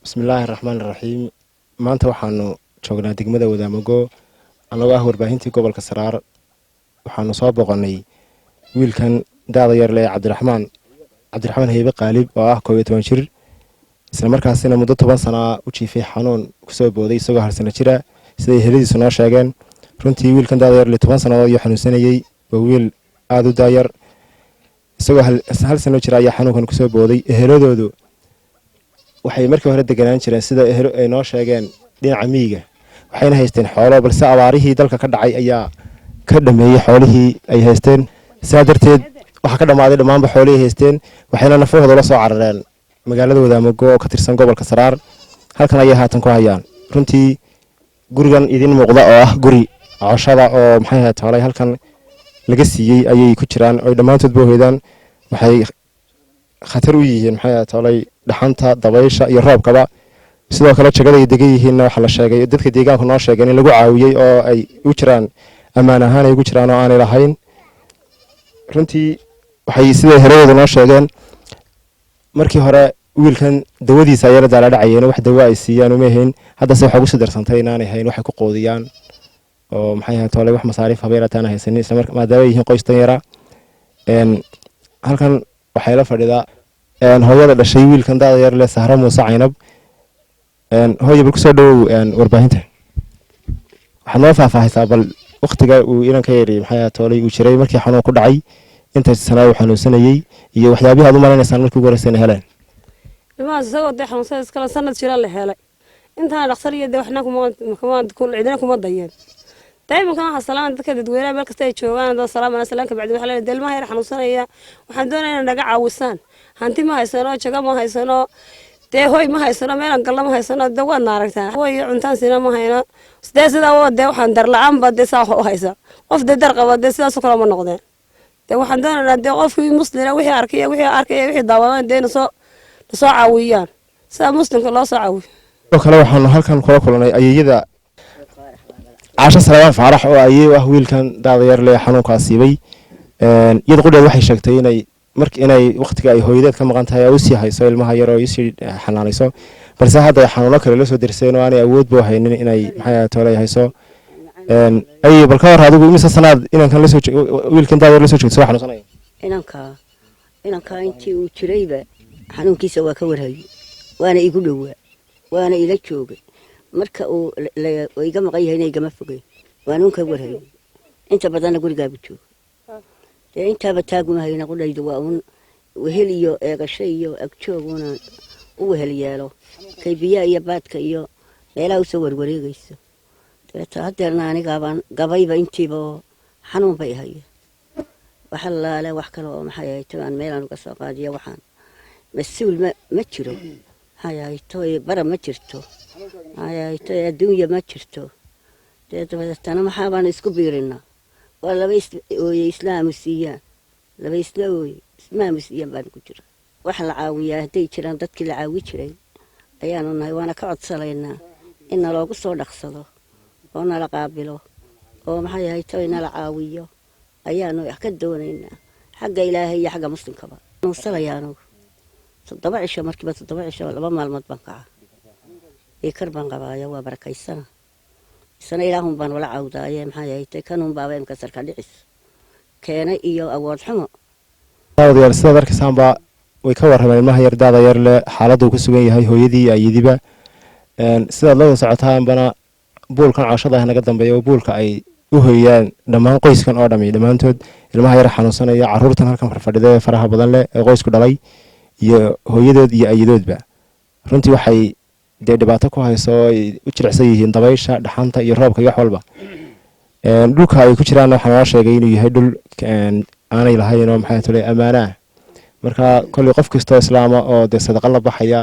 Bismillaahi raxmaani raxiim. Maanta waxaanu joognaa degmada Wadaamago, annagoo ah warbaahintii gobolka Saraar. Waxaanu soo booqanay wiilkan daada yarle ee Cabdiraxmaan, Cabdiraxmaan Heybe Qaalib, oo ah 11 jir, isla markaasina muddo 10 sanaa u jiifay xanuun kusoo booday isagoo 1 sano jira, siday heladiisu noo sheegeen. Runtii wiilkan daada yarle 10 sannadood ayuu xanuunsanayey. Waa wiil aada u daayar. Isagoo 1 sano jira ayaa xanuunkan kusoo booday. Eheladoodu waxay markii hore deganaan jireen, sida ehelo ay noo sheegeen, dhinaca miyiga, waxayna haysteen xoolo, balse abaarihii dalka ka dhacay ayaa ka dhameeyey xoolihii ay haysteen. Sidaa darteed waxaa ka dhammaaday dhammaanba xoolihii haysteen, waxayna nafahooda la soo carareen magaalada Wadaamago oo ka tirsan gobolka Saraar. Halkan ayay haatan ku hayaan. Runtii gurigan idin muuqda oo ah guri cooshada oo maxay ahayd toolay halkan laga siiyey ayay ku jiraan oy dhammaantoodba hoydaan. Waxay khatar u yihiin, maxay ahayd toolay, dhaxanta, dabaysha iyo roobkaba. Sidoo kale jagada ay degan yihiinna waxaa la sheegay, dadka deegaanku noo sheegeen, in lagu caawiyey oo ay u jiraan ammaan ahaan ay ugu jiraan oo aanay lahayn. Runtii waxay siday heladooda noo sheegeen, markii hore wiilkan dawadiisa ayala daala dhacayeen, wax dawo ay siiyaan uma hayn. Haddase waxaa ugu sii darsantay inaanay hayn waxay ku quudiyaan oo, maxay ahayd toolay, wax masaariif habeerataan haysanin, isla marka maadaama ay yihiin qoys danyara. Halkan waxay la fadhidaa hooyada dhashay wiilkan daada yar leh, Sahra Muuse Caynab. Hooya, bal kusoo dhowow warbaahinta. Waxaad noo faahfaahaysaa bal waktiga uu inanka yari, maxay ahayd toolay, uu jiray markii xanuun ku dhacay, inta sanaa uu xanuunsanayey iyo waxyaabihii aad u malaynaysaan markii ugu horreysayna heleen. Ilmahaas isagoo dee xanuunsan iskala sanad jira la helay. Intaana dhakhtar iyo dee waxna kuma cidina kuma dayeen. Daa'imankan waxaa salaama dadka dadweynaha meel kasta ay joogaan. Dad salaamana salaan kabacdi waxaa leeyahay, dee ilmaha yar xanuunsanaya waxaan doonaya inay naga caawisaan. Hanti ma haysano, jago ma haysano, dee hoy ma haysano, meelaan gallo ma haysano. Dee waadna aragtaan, hoy cuntaan siina ma hayno. Dee sidaa dee waxaan dar la-aan ba dee saa u haysa. Qof dee dar qaba dee sidaasoo kale ma noqdeen. Dee waxaan doonaynaa dee qofkii muslina wixii arkaya wixii daawadaan dee nasoo caawiyaan, sida muslimka loo soo caawiyo. Sidoo kale waxaanu halkan kula kulanay ayeeyada, Caasho Salabaan Faarax, oo ayey u ah wiilkan daada yar leh xanuunka asiibay. Iyada qudheed waxay sheegtay inay mark inay waqtiga ay hooyadeed ka maqan tahay ay usii hayso ilmaha yar oo usii xanaanayso, balse hadda ay xanuuno kale la soo dirseen oo aanay awoodba u haynin inay, maxay ahayd toolay, hayso. Ay bal ka war adigu, imise sanaad inankan lasoo wiilkan daada yar lasoo joogto soo xanuunsanaya? Inankaa intii uu jirayba xanuunkiisa waa ka warhayay, waana igu dhowaa, waana ila joogay. Marka uu iga maqan yahayna igama fogey, waanuun ka warhayay. Inta badanna gurigaabu jooga. Dee intaaba taaguma hayna. Qudhaydu waa uun wehel iyo eegasho iyo agjoog una u wehel yeelo, kay biyaha iyo baadka iyo meelaha usoo warwareegayso. Dabeeta haddeerna anigaabaan gabayba intiiba oo xanuun bay haya. Wax allaale wax kale oo, maxay ahayd, aan meelaan uga soo qaadiyo waxaan mas-uul ma jiro. Maxay ahayd, bara ma jirto. Maxay ahayd, adduunya ma jirto. Dee dabadeetana maxaabaan isku biirinaa? Waa laba is ooye isla aamusiiyaan, laba isla ooye isma aamusiiyaan baan ku jira. Wax la caawiyaa hadday jiraan, dadkii la caawi jiray ayaanu nahay, waana ka codsanaynaa in naloogu soo dhaqsado oo nala qaabilo oo, maxay ahayd toy, nala caawiyo ayaanu ka doonaynaa xagga Ilaahay iyo xagga muslimkaba. Nuusanaya anugu 7 cisho, markiiba 7 cisho 2 maalmood baan kaca. Ikar baan qabaayo, waa barakaysana isana ilaahun baan wala cawdaaye. Maxay ahayd, kanun baaba imka sarka dhicis keenay iyo awood xumo. Daawadayaal, sidaad arkaysaanba way ka warrameen ilmaha yar daada yar leh xaaladda uu ku sugan yahay hooyadii iyo ayadiba. Sidaad la wada socotaanbana buulkan cooshada ah naga dambeeya oo buulka ay u hoyaan dhammaan qoyskan oo dhami, dhammaantood ilmaha yar xanuunsanaya, caruurtan halkan farfadhida ee faraha badan leh ee qoysku dhalay iyo hooyadood iyo ayadoodba, runtii waxay dee dhibaato ku hayso oo ay u jilicsan yihiin dabaysha, dhaxanta iyo roobka iyo wax walba. Dhulka ay ku jiraanna waxaa noo sheegay inuu yahay dhul aanay lahayn oo, maxay tole, ammaano ah. Marka kolley qof kastoo islaama oo dee sadaqa la baxaya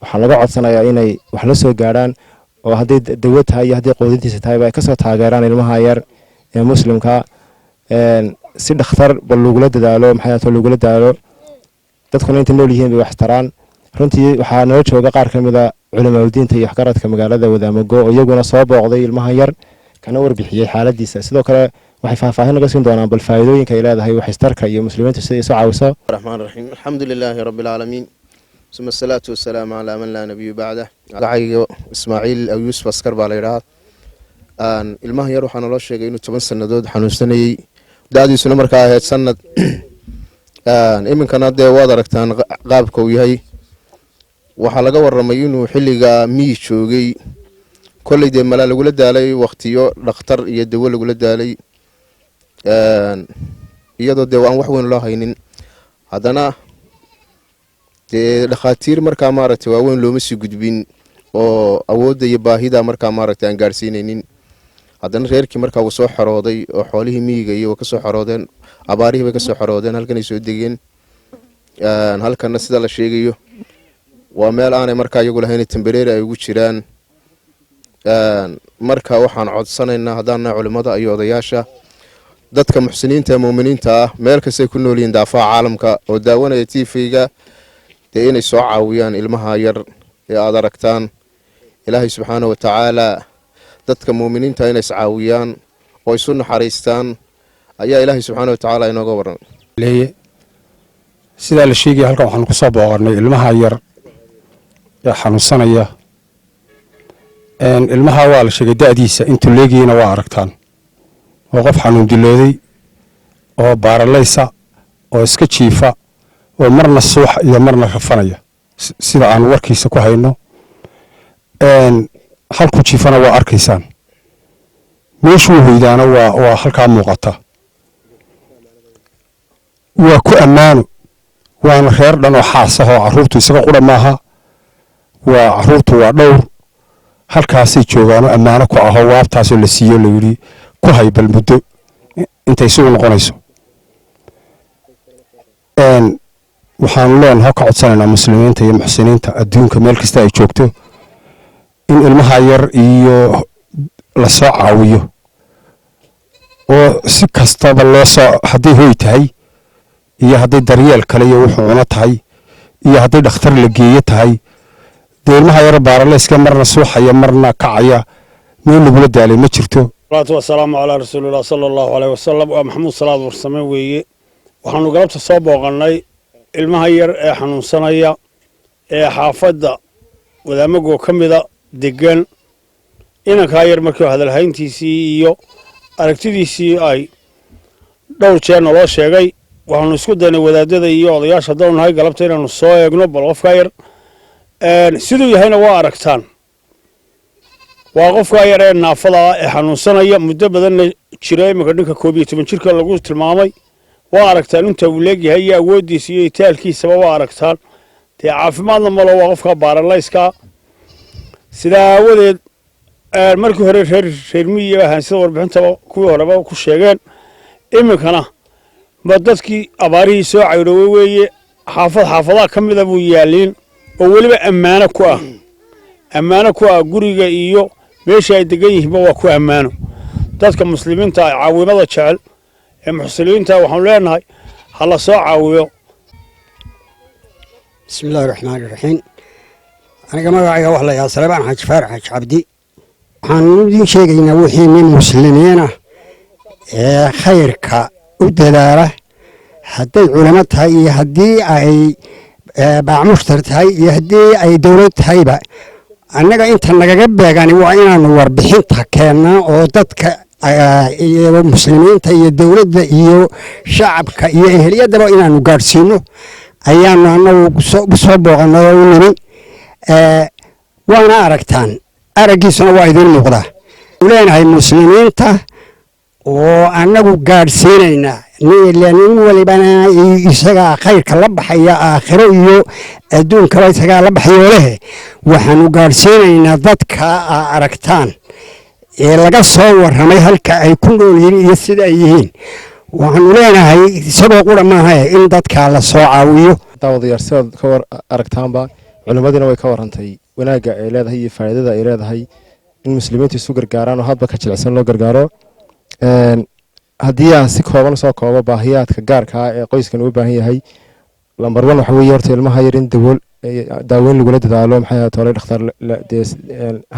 waxaa laga codsanayaa inay wax la soo gaadhaan, oo hadday dawo tahay iyo hadday quudintiisa tahayba ay kasoo taageeraan ilmaha yar ee muslimka, si dhakhtar bal lagula dadaalo, maxay tole, lagula dadaalo. Dadkuna inta nool yihiin bay wax taraan. Runtii waxaa nala jooga qaar ka mid a culimaadudiinta iyo waxgaradka magaalada Wadaamago oo iyaguna soo booqday ilmahan yar kana warbixiyey xaaladiisa. Sidoo kale waxay faahfaahin naga siin doonaan bal faa'iidooyinka ay leedahay waxistarka iyo muslimiintu sida isu caawiso. الرحمن الرحيم، الحمد لله رب العالمين. Uma asalaatu wasalaamu calaa man laa nabiyu bacdah. Magacayga Ismaaciil Aw Yuusuf Askar baa la yidhahaa. Ilmahan yar waxaa naloo sheegay inuu 10 sannadood xanuunsanayey, da-diisuna markaa ahayd sanad. Iminkana dee waad aragtaan qaabka uu yahay. Waxaa laga waramay inuu xilligaa miyi joogay, kolley dee malaa lagula daalay wakhtiyo dhakhtar iyo dawo lagula daalay, iyadoo dee aan wax weyn loo haynin. Haddana dee dhakhaatiir markaa maaragtay waaweyn looma sii gudbin oo awoodda iyo baahida markaa maaragtay aan gaadhsiinaynin. Haddana reerkii markaa wuu soo xorooday oo xoolihii miyiga iyo kasoo xoroodeen, abaarihii bay kasoo xoroodeen, halkanay soo degeen. Halkana sida la sheegayo waa meel aanay markaa iyagu lahayn, temporary ay ugu jiraan. Marka waxaan codsanaynaa, haddaan nahay culimmada iyo odayaasha, dadka muxsiniinta ee muuminiinta ah meel kastay ku nool yihiin daafaha caalamka oo daawanaya TV-ga, dee inay soo caawiyaan ilmaha yar ee aada aragtaan. Ilaahay subxaana wa tacaala, dadka muuminiinta inay iscaawiyaan oo isu naxariistaan ayaa Ilaahay subxaana wa tacaala inooga warramay. Leeye, sidaa la sheegaya, halkan waxaanu ku soo booqannay ilmaha yar ee xanuunsanaya. Ilmaha waa la sheegay da'diisa intuu leegiyeyna, waa aragtaan. Oo qof xanuun dilooday oo baaralaysa oo iska jiifa oo marna suux iyo marna rafanaya, sida aanu warkiisa ku hayno. Halkuu jiifana waa arkaysaan, meeshuu hoydaana waa halkaa muuqata. Waa ku ammaano, waana reer dhan oo xaas ah oo carruurtu isaga qura maaha, waa carruurtu waa dhowr. Halkaasay joogaanoo ammaano ku ahoo waabtaasoo la siiyo, la yidhi ku hay bal muddo intay isugu noqonayso. Waxaanu leenaha ka codsanaynaa muslimiinta iyo muxsiniinta adduunka meel kasta ay joogto in ilmaha yar iyo la soo caawiyo oo si kastaba loo soo, hadday hoy tahay iyo hadday daryeel kale iyo wuxuu cuno tahay iyo hadday dhakhtar la geeyo tahay. Dee ilmaha yar baaralayska, marna suuxaya marna kacaya, meel lagula daalay ma jirto. Salaatu wasalaamu calaa rasuulillah sala Allahu aleyh wasalam. Waa Maxamuud Salaad Warsame weeye. Waxaanu galabta soo booqannay ilmaha yar ee xanuunsanaya ee xaafadda Wadaamagoo ka mida degan. Inankaa yar markii hadalhayntiisii iyo aragtidiisii ay dhowr jeer naloo sheegay, waxaanu isku daynay wadaadada iyo odayaasha haddaanu nahay galabta inaanu soo eegno bal qofkaa yar siduu yahayna. Waa aragtaan, waa qofkaa yar ee naafada ah ee xanuunsanaya, muddo badanna jira, iminka dhinka 11 jirka lagu tilmaamay. Waa aragtaan inta uu leegyahay iyo awooddiisa iyo itaalkiisaba waa aragtaan. Dee caafimaadna malo, waa qofka baaralayska. Sidaa aawadeed markii hore reer miyiga ahaan, sida warbixintaba kuwii horeba ku sheegeen, iminkana ma dadkii abaarihii soo cayroowey weeye. Xaafad xaafadaha ka mida buu yaaliin oo weliba ammaano ku ah guriga iyo meesha ay degan yihiinba waa ku ammaano. Dadka muslimiinta ah, caawimada jecel ee muxsiniinta, waxaanu leenahay ha la soo caawiyo. Bismi Illaahi raxmaani raxiim. Aniga magacayga waxa la yidhaha Salebaan Xaaji Faarax Xaaji Cabdi. Waxaan idiin sheegaynaa wixii nin muslimiina ee khayrka u dadaala, hadday culamo tahay iyo haddii ay baacmushtar tahay iyo haddii ay dowlad tahayba, annaga inta nagaga beegani waa inaanu warbixinta keennaa oo dadka iyo muslimiinta iyo dowladda iyo shacabka iyo ehelyaddaba inaanu gaadhsiino ayaanu annagu soo booqannay oo u nimi. Waana aragtaan, araggiisuna waa idiin muuqdaa. Leenahay muslimiinta oo annagu gaadhsiinaynaa, nin walibana isagaa khayrka la baxaya, aakhiro iyo adduunkaba isagaa la baxayoo lehe. Waxaanu gaadhsiinaynaa dadka aa aragtaan ee laga soo warramay halka ay ku nool yihiin iyo sida ay yihiin. Waxaanu leenahay isagoo qura maaha in dadka la soo caawiyo. Daawadayaal, sidaad ka war aragtaanba, culimmadiina way ka warantay wanaagga ay leedahay iyo faa'iidada ay leedahay in muslimiintu isu gargaaraan oo hadba ka jilicsan loo gargaaro. Haddii aan si kooban soo koobo baahiyaadka gaarka ah ee qoyskan uu baahan yahay, number one waxa weeye horta ilmaha yar in dawool daaweyn lagula dadaalo, maxay ahayd hore dhakhtar dee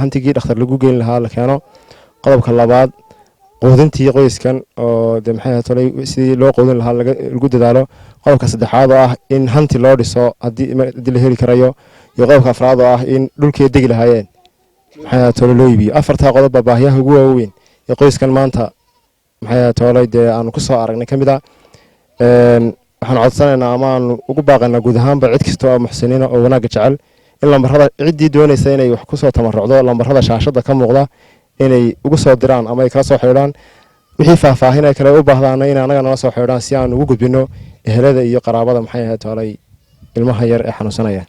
hantigii dhakhtar lagu geyn lahaa la keeno. Qodobka labaad, quudintii qoyskan oo dee maxay ahayd hore sidii loo quudin lahaa lagu dadaalo. Qodobka saddexaad oo ah in hanti loo dhiso haddii la heli karayo, iyo qodobka afraad oo ah in dhulkii degi lahaayeen, maxay toole, loo iibiyo. Afartaa qodob baa baahiyaha ugu waaweyn ee qoyskan maanta, maxay toolay, dee aanu kusoo aragnay ka mid a. Waxaan codsanaynaa ama aanu ugu baaqaynaa guud ahaanba cid kasta oo muxsiniina oo wanaagga jecel in lambarada ciddii doonaysa inay wax kusoo tabarucdo, lambarada shaashada ka muuqda inay ugu soo diraan ama ay kala soo xidhiidhaan. Wixii faahfaahin ay kale u baahdaana inay annaga nala soo xidhiidhaan si aan ugu gudbino ehelada iyo qaraabada, maxay ahayd toolay, ilmaha yar ee xanuunsanaya.